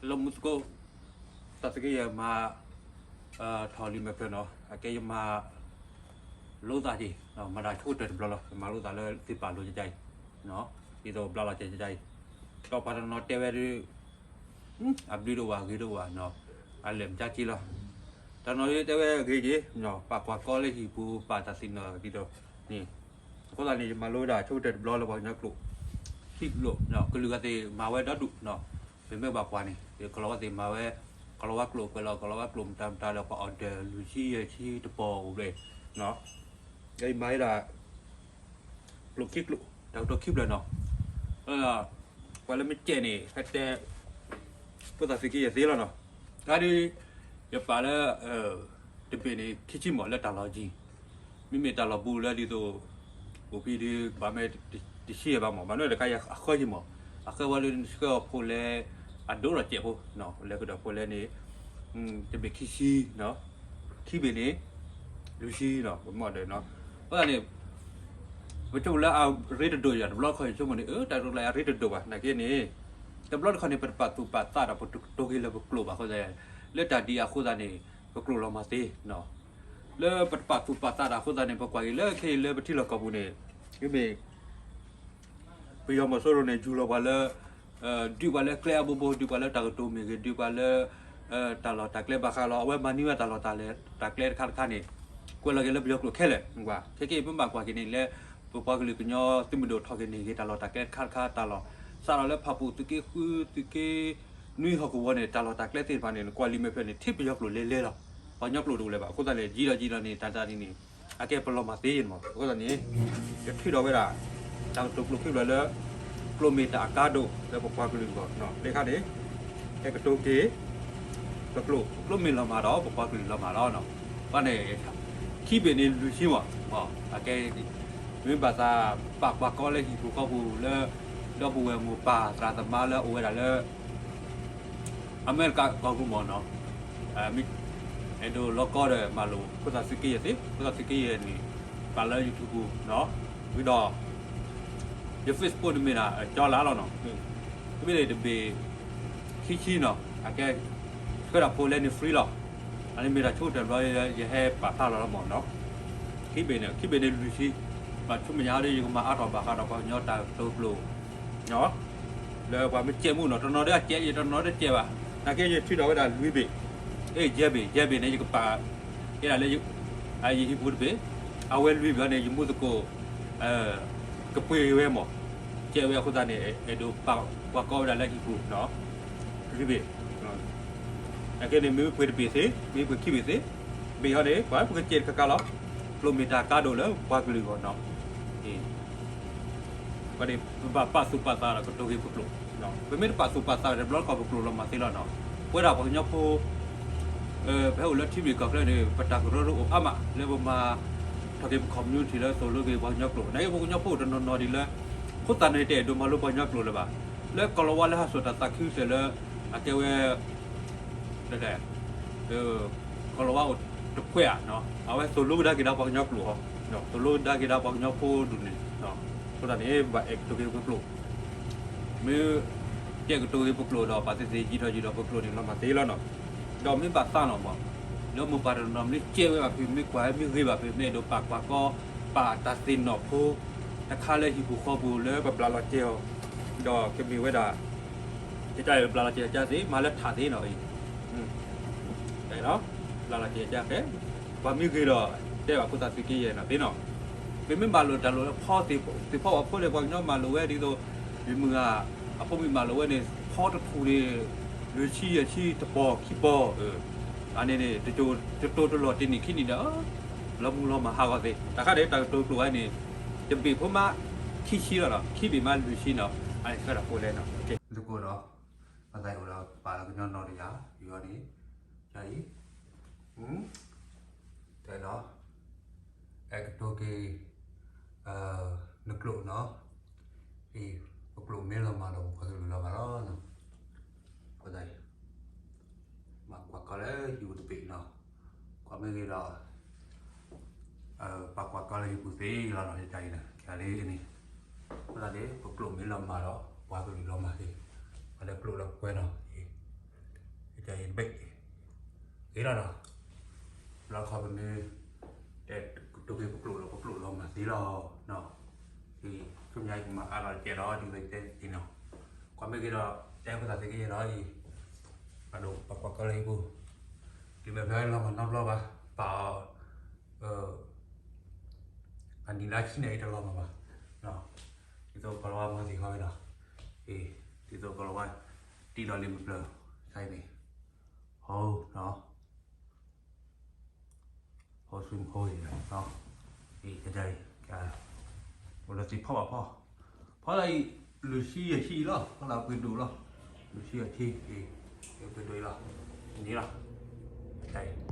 လၢမူသကိး သးသက့ယဲၢ်မၤ ထီၣ်လံာ်မဲာ်ဖျၢၣ်နီၤ အကဲယမၤ လိသးက့ၤ မၤတၢ်ဆိကတၢၢ်တဘျီလီၤ ယမၤလိသးလၢသ့ၣ်ပာ်လိၤကကါအံၤ ဒ်သိးဘျးလီၤကကါအံၤ ဒီးပှၤတနီၤတဲဝဲဒ် အဘျုးဒိၣ်ဘၣ်ဂ့ၤဒိၣ်ဘၣ်နီၤ အလဲၤမၤက့ၤလီၤ တနီၤတဲဝဲဂ့ၤက့ၤ ပာ်ကွၢ်ကီလၢဟံၣ်ပူၤ ပာ်တၢ်သ့ၣ်နီၣ်ဒ်သိးန့ၣ် အဃိသတးန့ၣ် ယမၤလိဝဲဒၣ်ဆိကတၢၢ်တဘျီလၢပှၤကညီကျိာ် ခံကျိာ် ကလုာ်ဂၤသ့ၣ်မၤဝဲဒီဒူၣ်နီၤ ပမ့ၢ်ဘၣ်ကွၢ်န့ၣ် ကလီၤဝါသ့ၣ်မၤဝဲ ကလီၤဝါကျိာ်ကွဲးလီၤ ကလီၤဝါကျိာ်မတၤမတၤလၢပှၤ order လွံၢ်ဆံယဲၢ်ဆံတပီၤအိၣ်ဘျဲၣ် ယမၤဝဲဒၣ် ကျိာ်ခံကျိာ် တၢ်ကတိၤခံဖျၢၣ်နီၤ ပှၤလၢမ့ၢ်ကဲးန့ၣ် ဟဲတဲ ဖိသၣ်သုးက့ယဲၢ်သ့လီၤနီၤ တခါဒ် ယပာ်လၢ တဘ့ၣ်န့ၣ် ခံဆံမး လၢတၢ်လီၢ်ကံၤ မ့မ့ၢ်တၢ်လီၢ်ဘူးလၢဒ်သိး အိၣ်ဖဲဒ် ဘၣ်မ့ၢ်တဆံယဲၢ်ဘၣ်မး ဘၣ်မနုၤတခါအဃၢယံၤမး အဃၢဝဲလၢနဆှၢအီၤဖိလဲၣ် အဒိၣ်ဒီးကဲးဖိ လဲၤကဒီးဖိလဲၣ်န့ၣ် တဘ့ၣ်ခံဆံ ခံဘ့ၣ်န့ၣ် လွံၢ်ဆံနီၤ ပမ့ၢ်ဒီးနီၤ အဃိသတးန့ၣ် ပဆိကမိၣ်လၢအရ့တဒိၣ်ယၤ တဘျီတခီၣ်ယဆိကမိၣ်န့ၣ် အၢ တၢ်ကတိၤလၢအရ့တဒိၣ်ဘၣ် နာ်က့န့ၣ် တဘျီတခီၣ်န့ၣ် ပတပာ်သူၣ်ပာ်သးဒီးပတကတိၤက့ၤလၢပကျိာ်ဘၣ်အဃိသတး လၢတၢ်ဒ်အဃိသတးန့ၣ် ပကျိာ်လီၤမၢ်သ့နီၤ လၢပတပာ်သူၣ်ပာ်သးဒီးအဃိသတးန့ၣ် ပကွၢ်က့ၤလၢခဲအံၤလၢပထံလီၢ်ကီၢ်ပူၤန့ၣ် မ့မ့ၢ် ပယီၤမီၤစိရိၤန့ၣ် ယူၢ်လီၤပှၤလၢ ဒုးပှၤလၢကျဲအဘိဘိ ဒုးပှၤလၢတၢ်ကတိၤမ့ၢ်ဂ့ၤ ဒုးပှၤလၢ တၢ်လီၢ်တၢ်ကျဲဘၣ်ဃးလီၤ အဝဲမၤန့ၢ်ဝဲတၢ်လီၢ်တၢ်ကျဲတခါတခါန့ၣ် ကွဲးလီၤက့ၤလၢပယီၤကျိာ်ခဲလၢာ် ကွၢ် ခဲက့ၤပမ့ၢ်ဘၣ်ကွၢ်က့ၤန့ၣ်လၢ ပပှၤကလုာ်ကညီသုးမုၢ်ဒိၣ်ထီၣ်က့ၤန့ၢ်ဂ့ၤ တၢ်လီၢ်တၢ်ကျဲတခါတခါ တၢ်လီၢ် စးထီၣ်လၢဖၣ်ပူၣ်သုးက့ဃု သုးက့နွံဟီၣ်ကဝီၤန့ၣ် တၢ်လီၢ်တၢ်ကျဲသ့ၣ်တဖၣ်န့ၣ် နကွၢ်လံာ်မဲာ်ဖျၢၣ်န့ၣ် ထံၣ်ပယီၤကျိာ်လဲၤလဲၤလီၤ ပှၤကညီကျိာ်တအိၣ်လၢၤဘၣ် အဃိသတးန့ၣ် ယံာ်ဒီးယံာ်ဒီးန့ၣ် တၢ်တၢ်ဒ်န့ၣ် အကဲပလီၤမၢ်သ့မး အဃိသတးန့ၣ် ယထုးထီၣ်ဝဲဒၣ် တၢ်ကတိၤကျိာ်ခံဖျၢၣ်လၢ ကျိာ်မ့ၢ်တၢ်အကါဒိၣ်လၢပပှၤကလုာ်အဂီၢ် လၢခါန့ၣ် ဟဲကတိၤက့ၤ ပကျိာ် ကျိာ်မ့ၢ်လီၤမၢ်ဒီး ပပှၤကလုာ်လီၤမၢ်လီၤ ဘၣ်န့ၣ် ခံဘ့ၣ်န့ၣ်လွံၢ်ဆံမး အကဲ မ့ၢ်ဘၣ်သးပာ်ကွၢ်ကီလၢဟံၣ်ပူၤဃီပူၤလၢ ဒီပုၢ်ဝဲၢ်မိၢ်ပၢ်သရၣ်သမါလၢအိၣ်ဝဲဒၣ်လၢ အမဲရကၤကီၢ်ပူၤမးနီၤ မ့ၢ်အဲၣ်ဒိးလီၤကီဒီးမၤလိာ် ဖိသၣ်သုးက့ယဲၢ်သ့ ဖိသၣ်သုးက့ယဲၢ်န့ၣ် ပာ်လၢ YouTube ပူၤနီၤ ဝံၤဒီး ယ Facebook န့ၣ်မ့ၢ်ဒၣ် ကၠီလါလီၤနီၤ မ့ၢ်တဘ့ၣ် ခံဆံနီၤ အကဲ ဆှၢဒၣ်ဖိလဲၣ်န့ၣ် free လီၤ အန့ၣ်မ့ၢ်ဒၣ်ဆိကတၢၢ်တဘျီ ယဟဲပာ်ဖျါလီၤလီၤမးနီၤ ခံဘ့ၣ်န့ၣ် ခံဘ့ၣ်န့ၣ်လွံၢ်ဆံ ဘၣ်ဆူမဲာ်ညါဒီး ယကမၤအါထီၣ်ဘၣ်ဃးဒီးပှၤကညီတၢ်ကတိၤကျိာ် လၢပှၤမ့ၢ်ကဲးမူနီၤ တနီၤဒီးအကဲး ယတနီၤဒီးကဲးဘၣ် နာ်က့ယထုးထီၣ်ဝဲဒၣ်လွံၢ်ဘ့ၣ် အ့ၣ် ယဲၢ်ဘ့ၣ် ယဲၢ်ဘ့ၣ်န့ၣ် ယကပာ် ကဲဒၣ်လၢ ယဟံၣ်ပူၤတဘ့ၣ် အဝဲလွံၢ်ဘ့ၣ်န့ၣ် ယမူသကိး ကပှ့ၤဝဲမး ကဲးဝဲအဃိသတးန့ၣ် အဲၣ်ဒိးပာ်ကွၢ်ကီဝဲဒၣ်လၢဟံၣ်ပူၤ လွံၢ်ဘ့ၣ် အကဲန့ၣ် မ့ၢ်ပှ့ၤတဘ့ၣ်သ့ မ့ၢ်ပှ့ၤခံဘ့ၣ်သ့ ဘ့ၣ်ဟီန့ၣ် ပှၤပကကဲးတခါခါလီၤ ကျိာ်မ့ၢ်တၢ်ကါဒိၣ်လၢပှၤကလုာ်အဂီၢ်နီၤ ပဘၣ်ပာ်သူၣ်ပာ်သးဒီးကတိၤက့ၤပကျိာ် ပမ့ၢ်တပာ်သူၣ်ပာ်သးဒီးတဘျီတခီၣ်ပကျိာ်လီၤမၢ်သ့လီၤနီၤ ပဝဲဒၣ်ပှၤကညီဖိ ပဟဲအိၣ်လၢထံဘျုးကီၢ်ချၢန့ၣ် ပတၢ်ကရၢကရိအိၣ်အါမး လၢပမၤထီၣ်က့ၤပ community လၢသိၣ်လိက့ၤပှၤကညီကျိာ် နာ်က့ပှၤကညီဖိတနီၤနီၤဒ်လၢ ဖိသၣ်န့ၣ်တအဲၣ်ဒိးမၤလိပှၤကညီကျိာ်လၢၤဘၣ် လၢကီၢ်လီၤဝါလၢဟးစိာ်တၢ်သးခုကတၢၢ်လၢ အကဲဝဲ ကီၢ်လီၤဝါအိၣ်တဖှဲးဧါ အဝဲသိၣ်လိကဒါက့ၤဒီးပှၤကညီကျိာ်ဟီ သိၣ်လိကဒါက့ၤဒီးပှၤကညီဖိဒူၣ်န့ၣ် အဃိသတးန့ၣ် ဘၣ်အဲၣ်ကတိၤက့ၤပကျိာ် မ့ၢ်ကဲကတိၤက့ၤပကျိာ်ဒီး ပာ်သ့ၣ်သ့ၣ်ယံာ်ထီၣ်ယံာ်ဒီးပကျိာ်န့ၣ်လီၤမၢ်သ့လီၤနီၤ ဒီးမ့ၢ်ဘၣ်သးနီၤမး လၢမိၢ်ပၢ်တနီၤနီၤမ့ၢ်ကဲးဝဲဘၣ်ဖဲ မ့ၢ်ကွၢ်ဝဲမ့ၢ်ဂ့ၤဘၣ်ဖဲ မ့ၢ်အဲၣ်ဒိးပာ်ကွၢ်ကီ ပာ်တၢ်သ့ၣ်နီၣ်ဖိ တခါလၢဟံၣ်ပူၤဃီပူၤလၢပဘျးလီၤကဲးအီၤ ဒီးကမ့ၢ်ဝဲဒၣ် ကစၢ်ယွၤဘျးလီၤကဲးကစၢ်သ့ မၤလၢထးသ့နီၤအံၤ ဘျးလီၤကဲးကစၢ်သ့ ပှၤမ့ၢ်ဂ့ၤဒီး တဲဘၣ်ဖိသၣ်သုးက့ယဲၢ်နီၤသ့နီၤ ပမ့ၢ်မၤလိာ်တၢ်လိာ်ဖီသ့ၣ် သ့ၣ်ဖီဝဲဖိန့ၣ် ပှၤကညီမၤလိာ်ဝဲဒ်သိး ယမုၢ်ဂၤ အဖိမုၣ်မၤလိာ်ဝဲန့ၣ် ဖီတထူၣ်န့ၣ် လွံၢ်ဆံယဲၢ်ဆံတပီၤခံပီၤ အန့ၣ်န့ၣ် တကတိၤတလီၢ်တနံၣ်ခံနံၣ်ဒီး လီၤမုၢ်လီၤမၢ်ဟးဂီၤသ့ တၢ်ခါန့ၣ် တၢ်ကတိၤကျိာ်ဝဲန့ၣ် တဘ့ၣ်ဖိမး ခံဆံလီၤနီၤ ခံဘ့ၣ်မးလွံၢ်ဆံနီၤ အန့ၣ်ဆှၢဒၣ်ဖိလဲၣ်နီၤ သကိးနီၤ ပသးအိၣ်ဒီးပာ်လီၤကညီနီၢ်တယၢ် ယီၤန့ၣ် ယအံၤ တဲလီၤ အဲၣ်ကတိၤက့ၤ နကျိာ်နီၤ အံၤ ပကျိာ်မ့ၢ်လီၤမၢ်ဒီး ပပှၤကလုာ်လီၤမၢ်လီၤနီၤ အဃိသတး မၤကွၢ်ကီလၢဟံၣ်ပူၤတဘ့ၣ်နီၤ ကွၢ်မ့ၢ်ဂ့ၤဒီး ပာ်ကွၢ်ကီလၢဟံၣ်ပူၤသ့လီၤနီၤ ယတၢ်အံၤန့ၣ် ယၤလံန့ၣ် အဃိသတးန့ၣ် ပကျိာ်မ့ၢ်လီၤမၢ်ဒီး ပှၤကလုာ်လီၤမၢ်သ့ ပှၤလၢကျိာ်လၢပှဲၤနီၤ အံၤ တဘ့ၣ် ဂ့ၤလီၤနီၤ, ဘျီခီပမ့ၢ် တဲ တိၢ်က့ၤပကျိာ်လီၤ ပကျိာ်လီၤမၤသ့လီၤနီၤ, အံၤဆိကမိၣ်ညါကမၤအါလီၤတကဲလီၤ ဒ်သိးတဲသ့နီၤ, ကွၢ်မ့ၢ်ဂ့ၤဒီး တဲဖိသးသ့ကယဲၢ်လီၤအံၤ, ပဒိၣ်ပကွၢ်ကီလၢဟံၣ်ပူၤ, ဒ်မ့ၢ်ဖဲလီၤမၤနီတဘျီဘၣ်, ပာ်အီၤ အနံၤလၢဆံန့ၣ်အံၤတလီၤမၤဘၣ်, ဒ်သိးကီၤလၤဝါမၤသ့ခီဝဲနီၤ, အံၤ ဒ်သိးကီၤလၤဝါ တံၢ်ဒီးလံာ်မ့ၢ်ပျၢၤ ခဲအံၤန့ၣ်, ဟီ ဟီ ဆွံမဟိအံၤ, အံၤ အိၣ်လၢသ့ၣ်ဖီဘၣ်ဖီ, ဖီလၢအံၤ လွံၢ်ဆံယဲၢ်ဆံလီၤ, ဖီလၢအပှ့ၤဒိၣ်လီၤ, လွံၢ်ဆံယဲၢ်ဆံ, အံၤ ပှ့ၤဒိၣ်အံၤလီၤ, န့ၣ်လီၤ, တၢ်အံၤ